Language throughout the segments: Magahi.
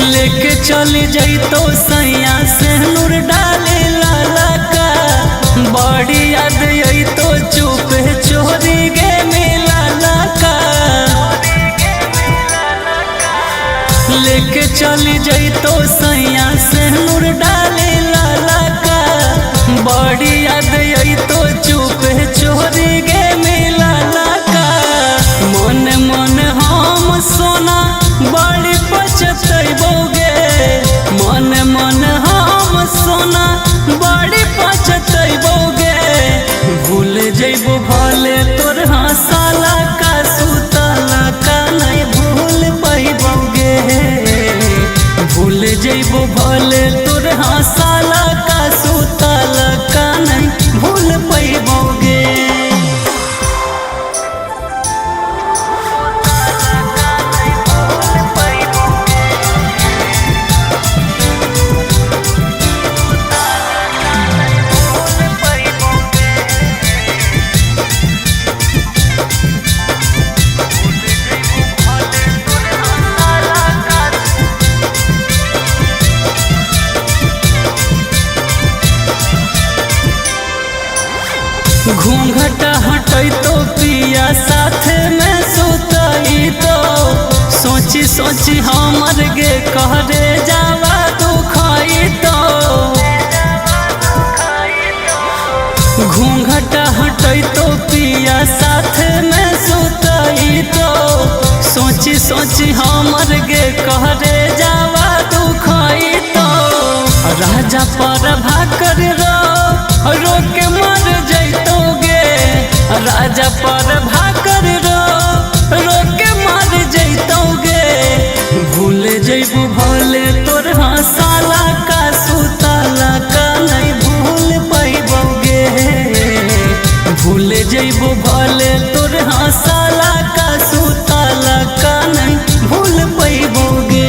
लेके चली जैतो सैया से नूर डाले लाला का, बड़ी याद अइतो चुप चोरी गे मिला का। लेके चली जैतो सैया से नूर डाले लाला का, बड़ी याद अइतो चुप चोरी गे मिला का। मन मन हम सोना बड़ी पछतैबोगे, मन मन हम सोना बड़ी पछतैबोगे। भूल जैबो भले तोर हंसाला का सुतला का नहीं भूल पैबोगे। भूल जैबो भले तोर हंसाला का सुतला का नहीं भूल पैबोगे। घूंघट हटैतो पिया साथ में सुतैतो, सोची सोची हमर गे कहरे जावा दुखैतो। घूंघट हटैतो पिया साथ में सुतैतो, सोची सोची हमर गे कहरे जावा दुखैतो। राजा पर भाकर रो रोके मर जैतोगे, राजा पर भाकर रो रोके मर जैतोगे। भूल जैबू भले तोर हंसाला का सुतला का नहीं भूल पैबोगे। भूल जैबू भले तोर हंसाला का सुतला का नहीं भूल पैबोगे।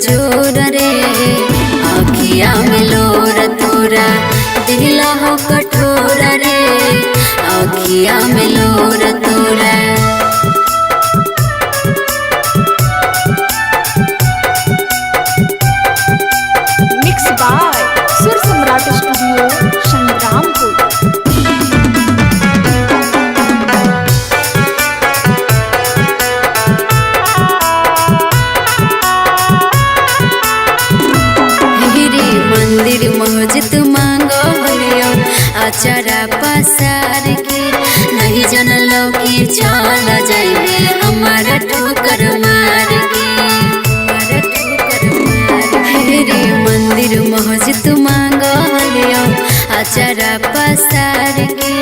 चोर रे आखिया में लोर तोरा दिला हो कठोर रे, आखिया में लोर तोरा। Mix by Sur Samrat studio Sangrampur. मंदिर मस्जिद मांगो हलियो अचरा पसार के, नहीं जनलो की चल जाइबे हमारा ठोकर मार के, हमारा ठोकर मार के। रे मंदिर मस्जिद मांगो हलियो अचरा पसार के,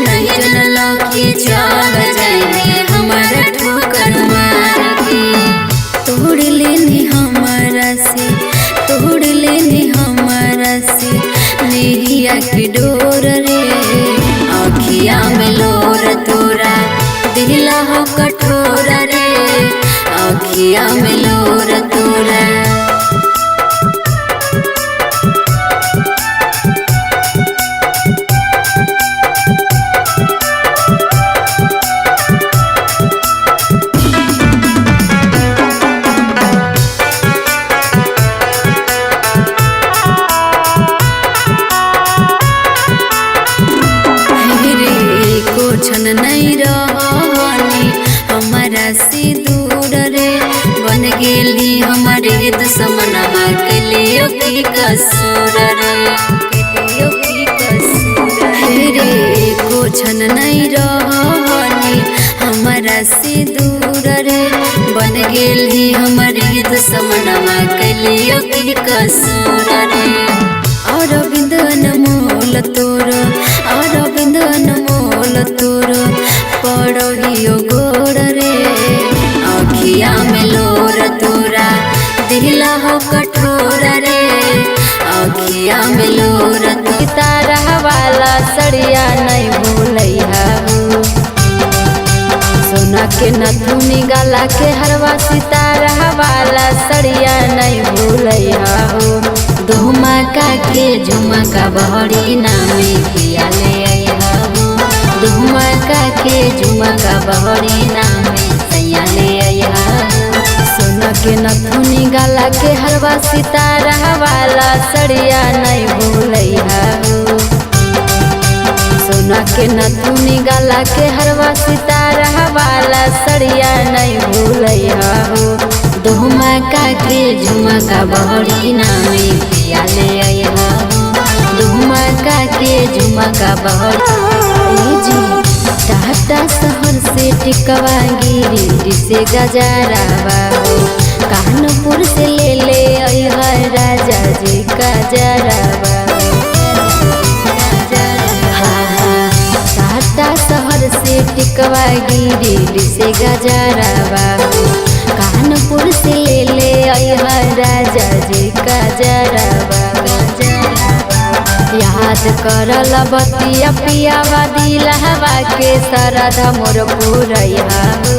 नहीं जनलो की चल जाइबे हमारा ठोकर मार के। तोड़ लेनी हमारा से, तोड़ लेनी हमारा से नेहिया के डोर रे, आखिया में लोर तोरा दिला हो कठोर रे, आखिया में लोर तोरा। नहीं रहनी हमारा से दूर रे, बन गेली हमारे दुश्मनवा के लिए की कसूर रे, के लिए की कसूर रे। को छन नहीं रहनी हमारा हमारा से दूर रे, बन गेली हमारी दुश्मनवा कैलियो की कसूर रे। अरविंद अनमोल तोर, अरविंद अनमोल तोर पड़ोहियो गोर रे। अखिया में लोर तोरा दिला हो कठोर रे, अखिया में लोर तारा वाला सड़िया नहीं भूलैहा हो। सोना के नथुनी गला के हरवा सितारा वाला सड़िया नहीं भूलैहा हो। धुमका के झुमका बहरी नामे पिया ले अइहा हो। धुमका के झुमका बहरी नामे सैया ले अइहा हो। सोना के नथुनी गला के हरवा सितारा वाला सड़िया नहीं भूलैहा हो। सोना के नथुनी गला के हरवा सितारा वाला सड़िया नहीं भूलैहा हो। धुमका के झुमका बहरी नामे पिया ले अइहा हो। धुमका के झुमका बहरी जी। टाटा शहर से टिकवा गिरी से गजरावा हो। कानपुर से ले ले अइहा राजा जी गजरावा। टाटा शहर से टिकवा गिरी से गजरावा हो। कानपुर से ले ले अइहा राजा जी गजरावा। याद करल बतिया पियावा दिलहवा के सरधा मोर पुरैहा हो।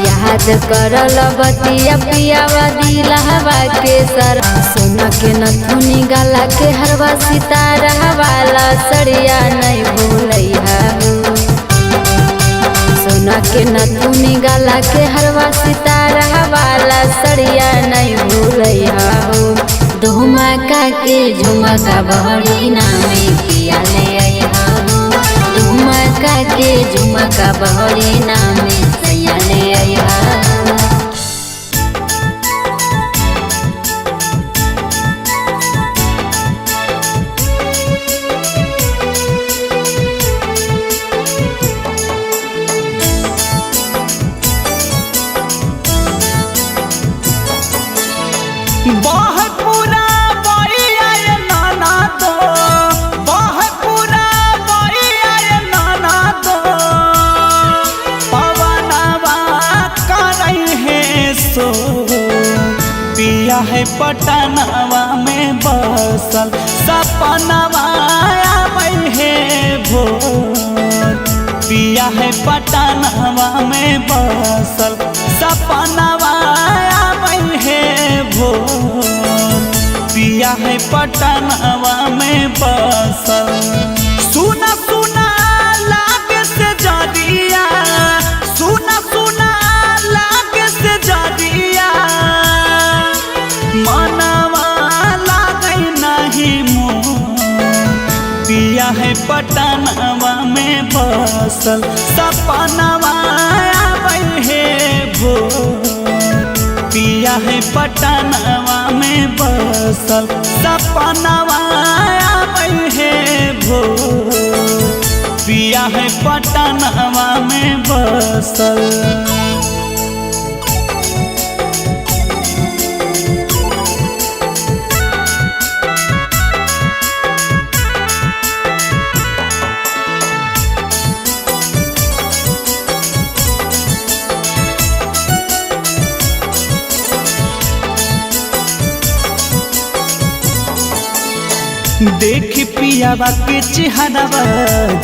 याद करल बतिया पियावा दिलहवा के सर। सोना के नथुनी गला के हरवा सितारा वाला सड़िया नहीं भूलैहा हो। सोना के नथुनी गला के हरवा सितारा वाला सड़िया नहीं भूलैहा हो। धुमका के झुमका बहरी नामे पिया ले अइहा हो। धुमका के झुमका बहरी नामे सैया ले अइहा हो। पिया है पटनवा में बसल सपनवा आबै है भोर। पिया है पटनवा में बसल सपनवा आबै है भोर। पिया है पटनवा में बसल। सुना सुना लागे से जरिया, सुना सुना लागे से जरिया, मनवा लागै नहीं मोर। पिया है पटनवा में बसल सपनवा आबै है भोर। पिया है पटनवा में बसल सपनवा आबै है भोर। पिया है पटनवा में बसल। देख पियावा के चेहरावा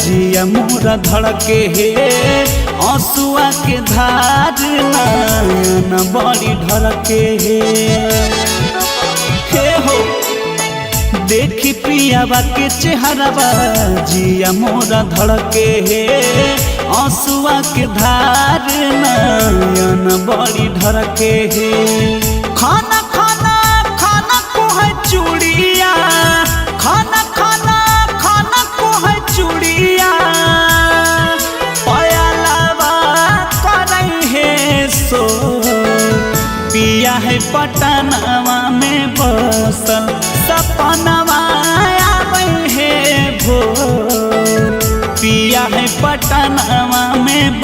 जिया मोरा धड़के हे। आंसुआ के धार न बड़ी ढरके हे। हे हो देख पियावा के चेहरावा जिया मोरा धड़के हे। आंसुआ के धार न बड़ी ढरके हे। खाना खाना खाना को है चूड़िया, खाना खाना खाना को है चूड़िया, पयालावा करै है सो। पिया है पटनवा में बसल सपनवा आबै है भोर। पिया है पटनवा में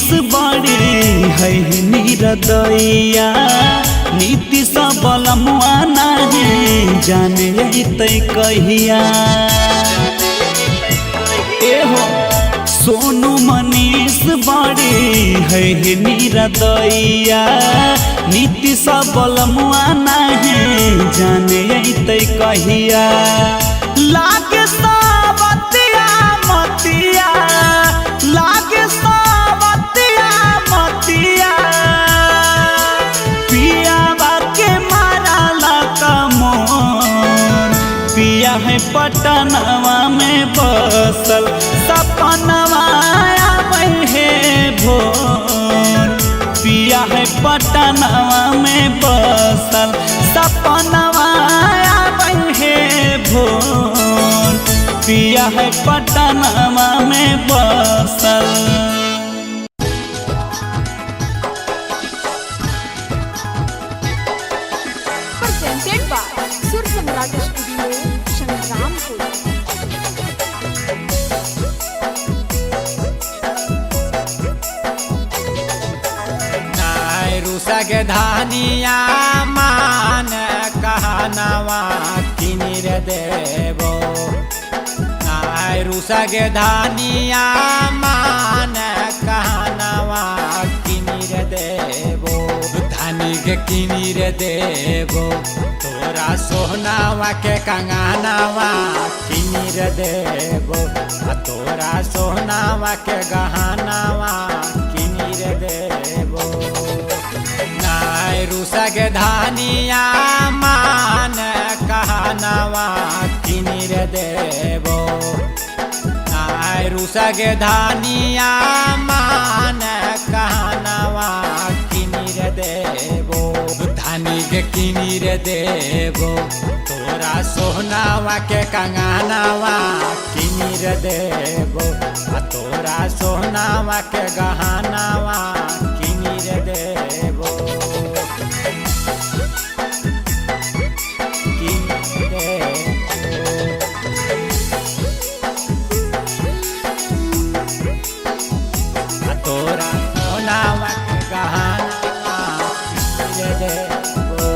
मनीष बड़ी है निरदैया, नीति सबल मुआ नाही जाने अइतै कहिया। एहो सोनू मनीष बड़ी है निरदैया, नीति सबल मुआ नाही जाने अइतै कहिया। लागे सावतिया मतिया, लागे सावतिया मतिया, पियावा के मारा कमोर। पिया है पटनवा में बसल, सपनवा आबै है भोर। पिया है पटनवा में बसल, सपनवा आबै है भोर। पिया है पटनवा में बसल। Presented by Sur Samrat Studio, Sangrampur. नाय रुसग धानिया मान कहनवा किनी रे देबो। नाय रुसग धानिया मान कहनवा किनी रे देबो। धानी के किनी रे देबो, तोरा सोहनावा के कंगनवा किनी रे देबो। आ तोरा सोहनावा के गहनावा किनी रे देबो। नाय रुसग धानिया मान कहनवा किनी रे देबो। नाय रुसग धानिया मान कहनवा किनी रे देबो। धानी के किनी रे देबो, तोरा सोहनावा के कंगनवा किनी रे देबो। आ तोरा सोहनावा के गहनावा किनी रे देबो। किनी रे देबो। आ तोरा सोहनावा के गहनावा किनी रे देबो।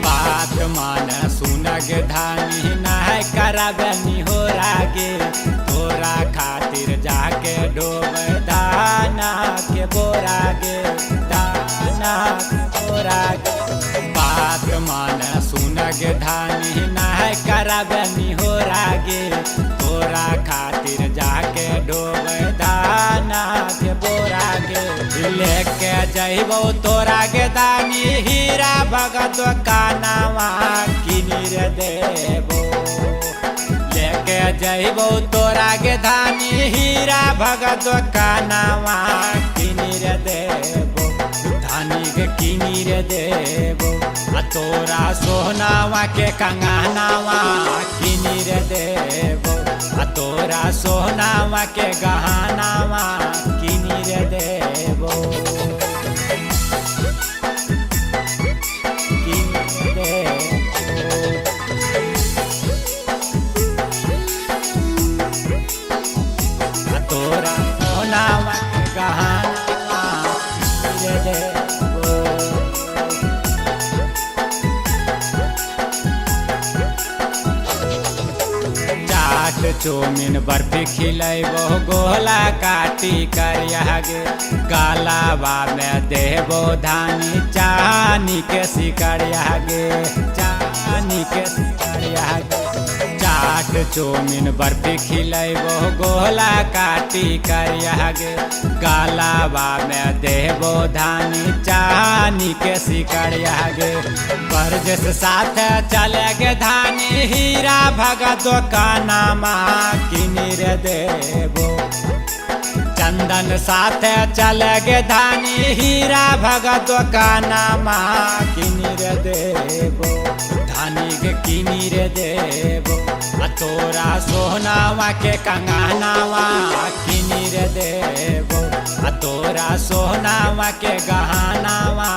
बात मान सुनग धानी नाय करबनी हो रागे। तोरा खातिर जाके डोब दाना के बोरागे, दाना के बोरागे। बात मान सुनग धानी नाय करबनी हो रागे। तोरा खातिर जाके डोब दाना के बोरागे। लेके जइबो तोरा के दानी हीरा भगत कानावा किनी रे देबो। लेके जइबो तोरा के धानी हीरा भगत कानावा किनी रे देबो। धानी के किनी रे देबो, आ तोरा सोहनावा के कंगनावा किनी रे देबो। आ तोरा सोहनावा के गहनावा किनी रे देबो। किनी रे देबो। आ तोरा सोहनावा के गहनावा किनी रे देबो। चाट चौमिन बर्फी खिलैबो, गोला काटी करिया गे। गलावा में देबो धानी चानी के सिकरिया गे, चानी के सिकरिया गे। चाट चौमिन बर्फी खिलैबो, गोला काटी करिया गे। गलावा में देबो धानी चानी के सिकरिया गे। बरजस साथ चले गे धानी हीरा भगत कानामा किनी रे देबो। चंदन साथ चले गे धानी हीरा भगत कानामा किनी रे देबो। धानी के किनी रे देबो, आ तोरा सोहनावा के कंगनावा किनी रे देबो। आ तोरा सोहनावा के गहनावा